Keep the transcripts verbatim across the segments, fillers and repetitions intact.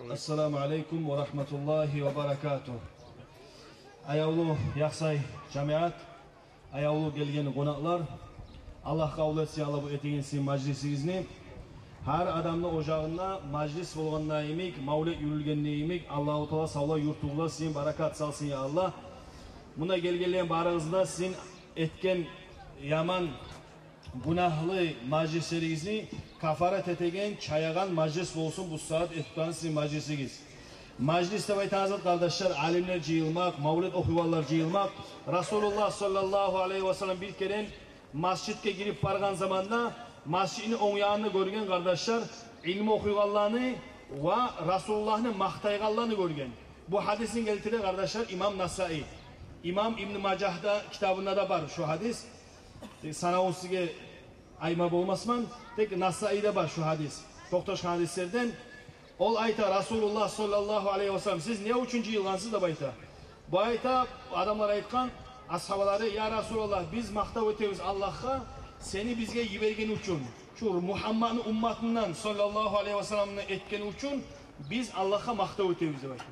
Ассаламу алейкум ва рагьматуллагьи ва баракатугь. Аявлу Яхсай жамият, аявлу гелген къонакълар, Аллагь къабул этсин, я Аллагь, бу этеген сизин мажлисигизни. Гьар адамны ожагъында мажлис болгъанда йимик, мавлет юрюлгенде йимик, Аллагьу Таала савлай юртугъузда сизин баракат салсын, я Аллагь. Муна гелгенлер барыгъызда сизин этген яман гюнагьлы мажлислеригизни кафарат этеген, чаягъан мажлис болсун бу сагьат этип турагъан сизин мажлисигиз. Мажлис деп айтагъан зат, къардашлар, алимлер жыйылмакъ, мавлет охуйгъанлар жыйылмакъ. Расулуллагь саллаллагьу алайгьи васаллам бир керен масжитге гирип баргъан заманда масжитни онг янында гёрген, къардашлар, илму охуйгъанланы ва Расулуллагьны макътайгъанланы гёрген. Бу гьадисни гелтире, къардашлар, имам Насаи. Имам Ибн Мажагьда китабында да бар шу гьадис. Тек санавун сизге айтма болмасман, тек Насаиде бар шу гьадис. Токъташгъан гьадислерден. Ол айта, Расулуллагь саллаллагьу алайгьи васаллам: «Сиз не учун жыйылгъансыз?» — деп айта. Бу айта, адамлар айтгъан, асгьабалары: «Я Расулуллагь, биз макътав этебиз Аллагьгъа сени бизге йиберген учун. Шу Мугьаммадны умматындан саллаллагьу алайгьи васалламны этген учун биз Аллагьгъа макътав этебиз», — деп айта.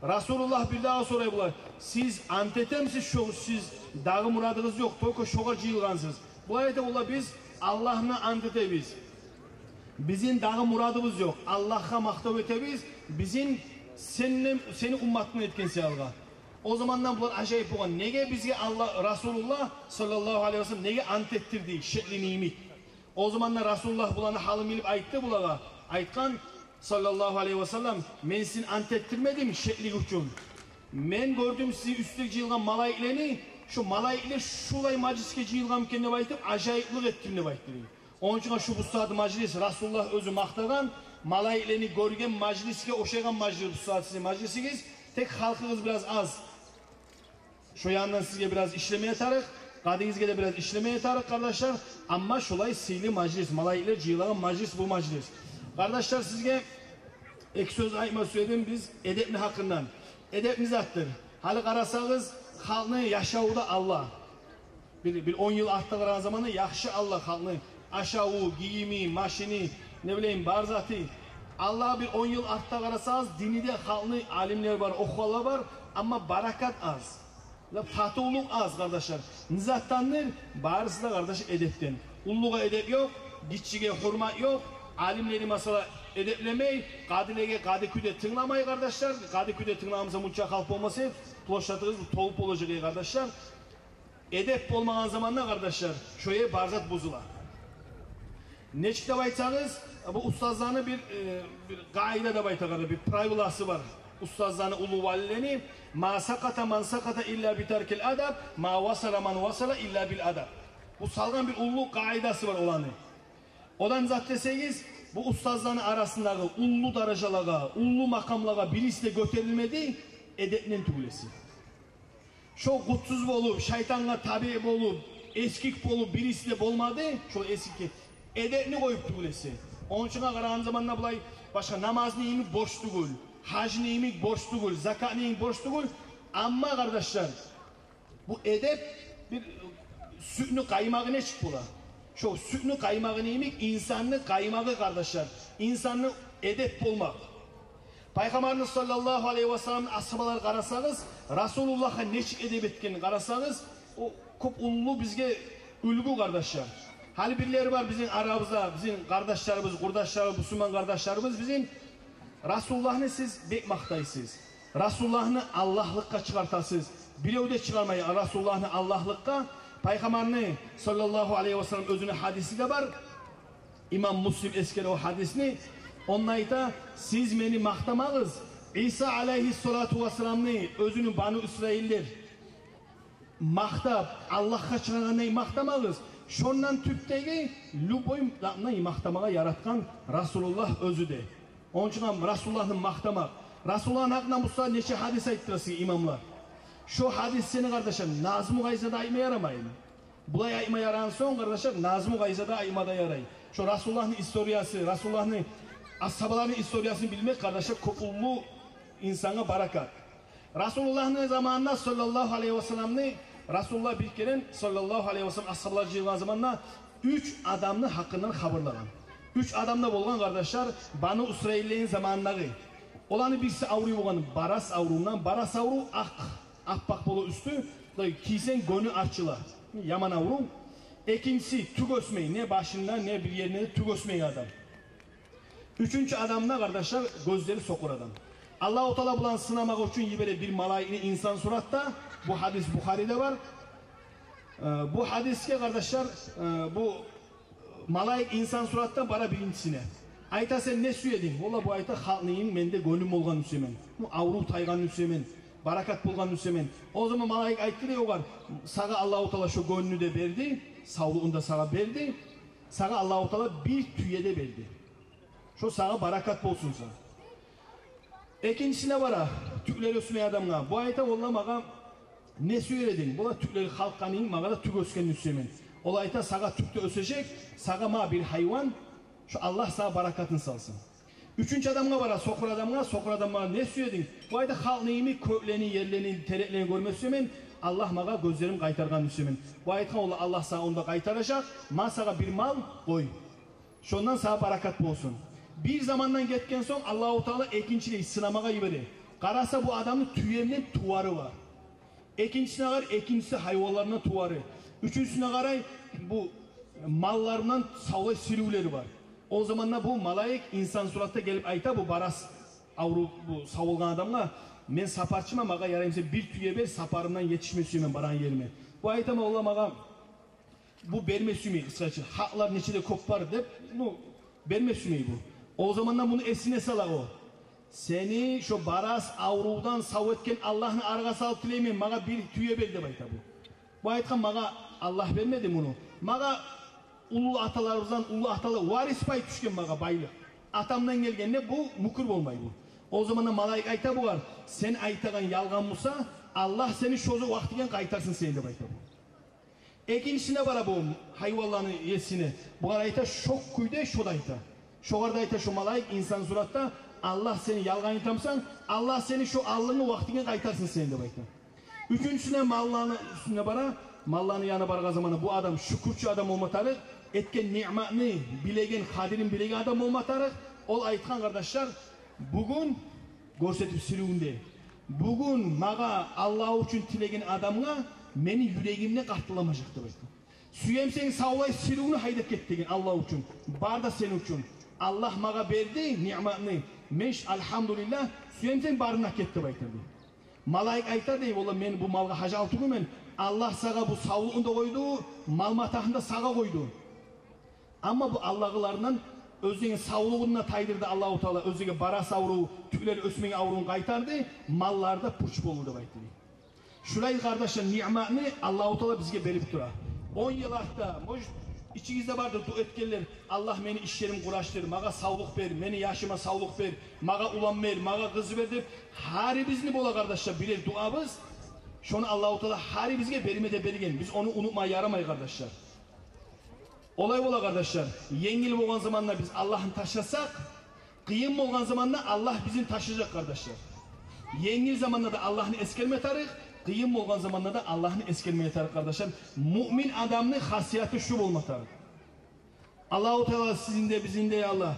Расулуллагь бирдагъы сорай булай: «Сиз ант этемисиз, шо сиз дагъы мурадыгъыз ёкъ, только шогъар жыйылгъансыз?» Булай айта: «Валлагь, биз Аллагьны ант этебиз. Бизин дагъы мурадыбыз ёкъ. Аллагьгъа макътав этебиз, бизин сенден, сени умматынгдан этген саялгъа». О замандан булар ажайып болгъан. Неге бизге Аллагь, Расулуллагь саллаллагьу алайгьи васаллам неге ант этдирди, шекли йимик? О заманда Расулуллагь буланы гьалын билип айтды булагъа. Айтгъан, саллаллагьу алайгьи васаллам: «Мен сизин ант этдирмедим шеклик учун. Мен гёрдюм сизин уьстюгюзге жыйылгъан малайиклени, шу малайиклер шулай мажлисге жыйылгъанмы экен деп айтып, ажайыплыкъ этдим», — деп айтды. Ону учун шу бу сагьат мажлис, Расулуллагь оьзю макътагъан, малайиклени гёрген мажлисге ошайгъан мажлис бу сагьат сизин мажлисигиз, тек халкъыгъыз бираз аз. Шо яндан сизге бираз ишлеме тарыкъ, къадигизге де бираз ишлеме тарыкъ, къардашлар. Амма шулай сыйлы мажлис, малайиклер жыйылагъан мажлис бу мажлис. Къардашлар, сизге эки сёз айтма сюедим биз эдепни гьакъындан. Эдеп не затдыр? Гьали къарасагъыз, халкъны яшаву да алда. Бир, бир он йыл артгъа къарагъан заманда яхшы алда халкъны ашаву, гийими, машини, не билейим, бар заты. Алда бир он йыл артгъа къарасагъыз, дини де халкъны алимлер бар, охугъанлар бар, амма баракат аз. Татывлукъ аз, къардашлар. Не затдандыр? Барысы да, къардаш, эдепден. Уллугъа эдеп ёкъ, гиччиге гьюрмат ёкъ. Алимлени, масала, эдеплемей, къадилеге къади кюйде тынгламай, къардашлар. Къади кюйде тынгламаса, мунча халкъ болмаса, площадыгъыз толуп болажакъ эди, къардашлар. Эдеп болмагъан заманда, къардашлар, шо ер бар зат бузула. Нечик деп айтсагъыз, бу устазланы бир, э, бир къагъида деп айтагъанда, бир правиласы бар. Устазланы, уллу валилени: «Ма сакъата ман сакъата илла би таркил адаб, ма васала ман васала илла бил адаб». Бу салгъан бир уллу къагъидасы бар оланы. Одан зат десегиз, бу устазланы арасындагъы уллу даражалагъа, уллу макъамлагъа бириси де гётерилмеди эдепден тюгюл эсе. Шо къутсуз болуп, шайтангъа табиъ болуп, эсгик болуп бириси де болмады, шо эсгикге эдепни къоюп тюгюл эсе. Ону учун къарагъан заманда булай башгъа намазны йимик борч тюгюл, гьажны йимик борч тюгюл, закатны йимик борч тюгюл. Амма, къардашлар, бу эдеп бир сютню къаймагъы нечик бола? Шо сютню къаймагъыны йимик инсанны къаймагъы, къардашлар, инсанны эдеп болмакъ. Пайхаммарны саллаллагьу алайгьи васалламны асгьабалары, къарасагъыз, Расулуллагьгъа нечик эдеп этгенин къарасагъыз, о кёп уллу бизге уьлгю, къардашлар. Гьали бирлери бар бизин арабызда, бизин къардашларыбыз, къурдашларыбыз, бусурман къардашларыбыз бизин: «Расулуллагьны сиз бек макътайсыз. Расулуллагьны Аллагьлыкъгъа чыгъартасыз». Бирев де чыгъармай Расулуллагьны Аллагьлыкъгъа. Пайхаммарны саллаллагьу алайгьи васаллам оьзюню гьадиси де бар. Имам Муслим эсгере о гьадисни. Онда айта: «Сиз мени макътамагъыз Иса алайгьиссалату вассаламны, оьзюню Бану Исраиллер макътап, Аллагьгъа чыгъаргъандай макътамагъыз. Шондан тюпдеги, любой затны макътамагъа яратгъан Расулуллагь оьзю де». Ону учун Расулуллагьны макътамакъ. Расулуллагьны гьакъында бу сагьат нече гьадис айтдыра сизге имамлар. Шо гьадислени, къардашлар, назму къайдада айтма ярамаймы? Булай айтма ярагъан сонг, къардашлар, назму къайдада айтма да ярай. Шо Расулуллагьны историясы, Расулуллагьны, асгьабаларыны историясын билмек, къардашлар, кёп уллу инсангъа баракат. Расулуллагьны заманында, саллаллагьу алайгьи васалламны, Расулуллагь бир керен, саллаллагьу алайгьи васаллам, асгьабалар жыйылгъан заманда уьч адамны гьакъындан хабарлагъан. Уьч адам да болгъан, къардашлар, Бану Исраиллени заманындагъы. Оланы бириси авруй болгъан барас аврувундан, барас аврув акъ, аппакъ бола уьстю, да кийсенг гёню ачыла. Яман аврув. Экинчиси тюк оьсмей, не башында, не бир ерине де тюк оьсмей адам. Уьчюнчю адам да, къардашлар, гёзлери сокъур адам. Аллагьу Таала буланы сынамакъ учун йибере бир малайикни инсан суратда. Бу гьадис Бухариде бар. Э, бу гьадисге, къардашлар, э, бу малайик инсан суратда бара биринчисине. Айта: «Сен не сюе эдинг?» Валлагь, бу айта: «Халкъны йимик, мен де гёнюм болгъанны сюемен. Бу аврув тайгъанны сюемен, баракат болгъанны сюемен». О заман малайик айтды дей огъар: «Сагъа Аллагьу Таала шо гённю де берди, савлугъун да сагъа берди. Сагъа Аллагьу Таала бир тюе де берди. Шо сагъа баракат болсун сагъа». Экинчисине бара, тюклер оьсмей адамгъа. Бу айта: «Валлагь, магъа не сюер эдинг?» «Валлагь, тюклери халкъгъанны йимик, магъа да тюк оьсгенни сюемен». Ол айта: «Сагъа тюк де оьсежек, сагъа ма бир гьайван, шо Аллагь сагъа баракатын салсын». Уьчюнчю адамгъа бара, сокъур адамгъа. Сокъур адам: «Магъа не сюер эдинг?» Бу айта: «Халкъны йимик кёклени, ерлени, тереклени гёрме сюемен, Аллагь магъа гёзлерим къайтаргъанны сюемен». Бу айтгъан: «Валлагь, Аллагь сагъа ону да къайтаражакъ, ма сагъа бир мал, къой. Шондан сагъа баракат болсун». Бир замандан гетген сонг Аллагьу Таала экинчилей сынамагъа йибере. Къараса, бу адамны тюе булан тувары бар. Экинчисине къарай, экинчиси гьайванларындан тувары. Уьчюнчюсюне къарай, бу малларындан савлай сиривлери бар. О заманда бу малайик инсан суратда гелип айта, бу барас аврув, бу сав болгъан адамгъа: «Мен сапарчыман, магъа яраймы сен бир тюе бер, сапарымдан етишме сюемен барагъан ериме». Бу айта: «Валлагь, магъа бу берме сюймей, къысгъача, гьакълар нече де кёп бар», — деп, ну, берме сюймей бу. О заманда муну эсине сала о: «Сени шо барас аврувдан сав этген Аллагьны арагъа салып тилеймен, магъа бир тюе бер», — деп айта бу. Бу айтгъан: «Магъа Аллагь бермеди муну. Магъа уллу аталарыбыздан, уллу аталар, варис пай тюшген магъа байлыкъ. Атамдан гелгенде бу мюкюр болмай бу». О заманда малайик айта бугъар: «Сен айтагъан ялгъан буса, Аллагь сени шо вакътиге къайтарсын сени», — деп айта бу. Экинчисине бара бу гьайванланы есине. Бугъар айта шо кюйде, шо да айта. Шогъар да айта шо малайик инсан суратда: «Аллагь, сени ялгъан айтамысан, Аллагь сени шо алдынгъы вакътиге къайтарсын сени», — деп айта. Уьчюнчюсюне, малланы уьстюне бара. Малланы янына баргъан заманда бу адам шюкюрчю адам болма тарыкъ, этген ниъматны билеген, къадирин билеген адам болма тарыкъ. Ол айтгъан, къардашлар, бугюн гёрсетип сиривюн де: «Бугюн магъа Аллагь учун тилеген адамгъа мени юрегим де къаттыламажакъ», — деп айтгъан. «Сюемсен, савлай сиривню гьайдап гет, — деген, — Аллагь учун. Бар да сени учун. Аллагь магъа берди ниъматны. Мен ш-, альгьамдулиллагь, сюемсен, барын да гет», — деп айта дей. Малайик айта дей: «Валлагь, мен бу малгъа гьажатлы тюгюлмен. Аллагь сагъа бу савлугъун да къойду, мал-матагьын да сагъа къойду. Амма бу алдагъыларындан оьзлени савлугъун да тайдырды Аллагьу Таала, оьзлеге барас аврув, тюклер оьсмеген аврувун къайтарды, маллары да пуч болду», — деп айтды дей. Шулай, къардашлар, ниъматны Аллагьу Таала бизге берип тура. Он йыл артда, может, ичигизде бардыр дуа этгенлер: «Аллагь, мени ишлерим къурашдыр, магъа савлукъ бер, мени яшыма савлукъ бер, магъа улан бер, магъа къыз бер», — деп. Гьарибизни бола, къардашлар, бирер дуабыз. Шону Аллагьу Таала гьарибизге берме де берген. Биз ону унутма ярамай, къардашлар. Олай бола, къардашлар. Енгил болгъан заманда биз Аллагьны ташласакъ, къыйын болгъан заманда Аллагь бизин ташлажакъ, къардашлар. Енгил заманда да Аллагьны эсгерме тарыкъ, къыйын болгъан заманда да Аллагьны эсгерме тарыкъ, къардашлар. Муъмин адамны хасияты шу болма тарыкъ. Аллагьу Таала сизин де, бизин де, я Аллагь,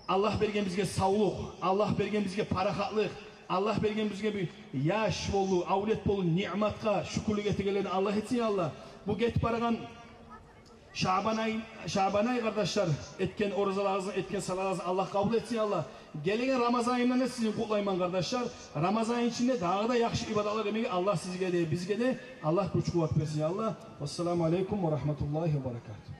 Аллагь берген бизге савлукъ, Аллагь берген бизге парахатлыкъ, Аллагь берген бизге бир яш болду, авлет болду, ниъматгъа шюкюрлюк этегенлерден Аллагь этсин, я Аллагь. Бу гетип барагъан Шабан ай, Шабан ай, къардашлар, этген оразаларыгъызны, этген садагъаларыгъызны Аллагь къабул этсин, я Аллагь. Гелеген Рамазан айындан да сизин къутлайман, къардашлар. Рамазан ай ичинде дагъы да яхшы ибадатлар этмеге Аллагь сизге де, бизге де Аллагь гюч-къуват берсин, я Аллагь. Вассаламу алейкум ва рагьматуллагьи ва баракатугь.